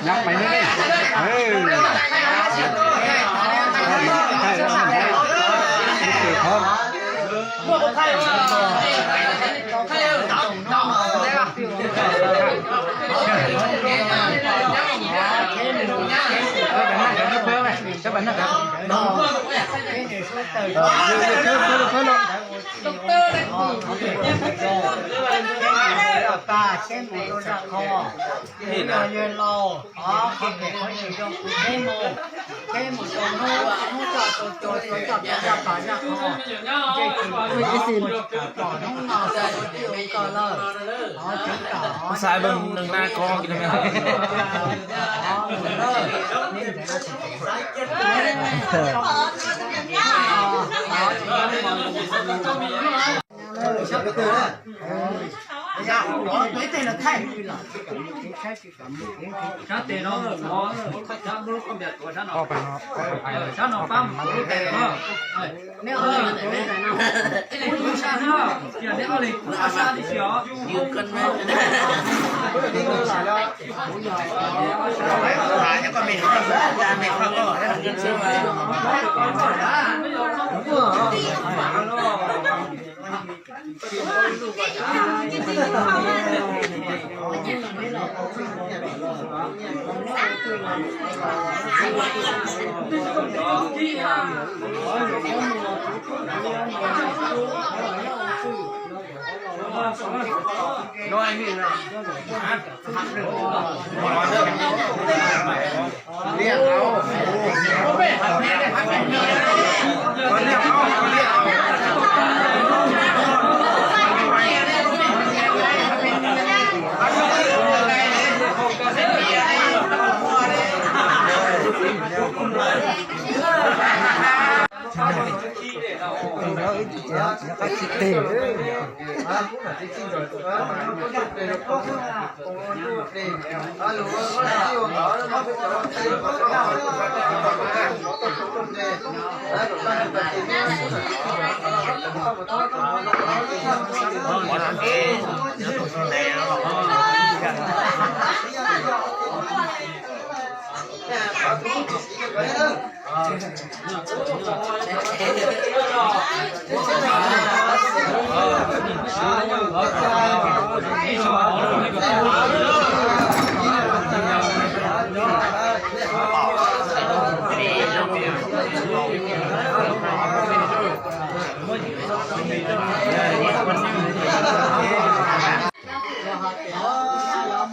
Ngab maiv neb ne. Xav mus nws na ko. Sab tes no, sab no pab mus lub tes no.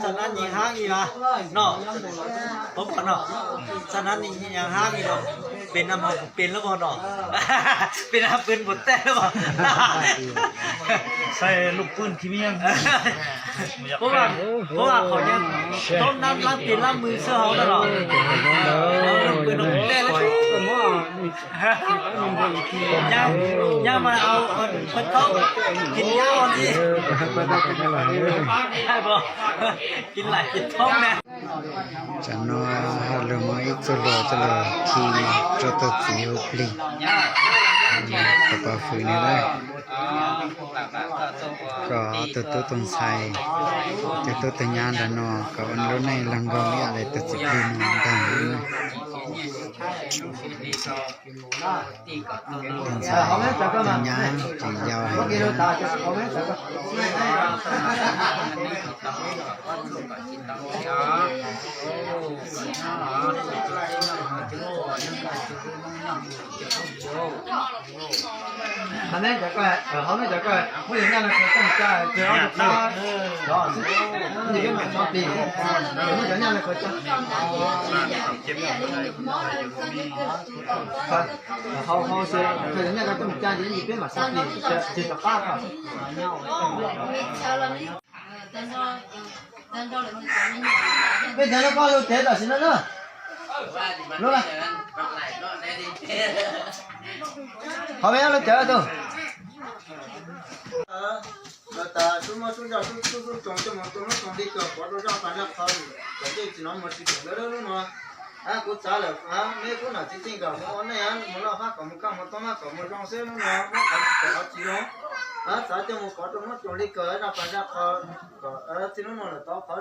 Xa nab nyi hab nyi las no, pab pam no, xa nab nyi hab nyi no, peb nab mas kuv peb lab vog no, peb nab pw npaum tej lab vog. Sai lub pwj khi miab. Puab vam qhov nyob, toob nab lab tes lab mws xwb hauv no los. Lub pwj no kuv tej lab. Nyab mas au, pheej thoob, kis nyab ua li, kis laim kis thoob na. Tsam no hauj lwm muaj ib txoj hlua coj los khi rau tus txiv hu plig, tus pov hwm no na, kom tus tub tus ntxhais, tus tub tus nyab nram no kom ua lub neej laug nkaus ib yam li tus txiv plig no ntag na. Tus ntxhais tus nyab tseem yau heev na. Peb cov lub pab lug tev tam sim no na. Lub na. Qhov peb lub cawv tus. Lawv tas sub muab sub zog sub txuj sub tsoos coj mus tu lub tsoos li kom pov rau zaj pas zaj qhov, kom tej txiv no mus tsis tseem lawv lub no. Kuv txav lawm, neb kuj nam txiv txij nkawm mus ua neej, mus loj hab kom mus kaj mus toob hab kom mus zoo xwb lub no, muab qhov tsis zoo. Txav coj mus pov rau lub tsoos li kom zaj pas zaj qhov, kom txij lub no lawm tau qhov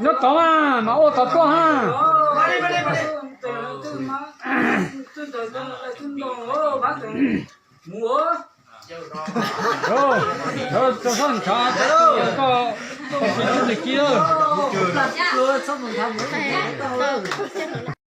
Nyob tod mas, mas ua tod tuaj ha. Mus, rau sab ntshav, koj, koj tsis tub nws kib.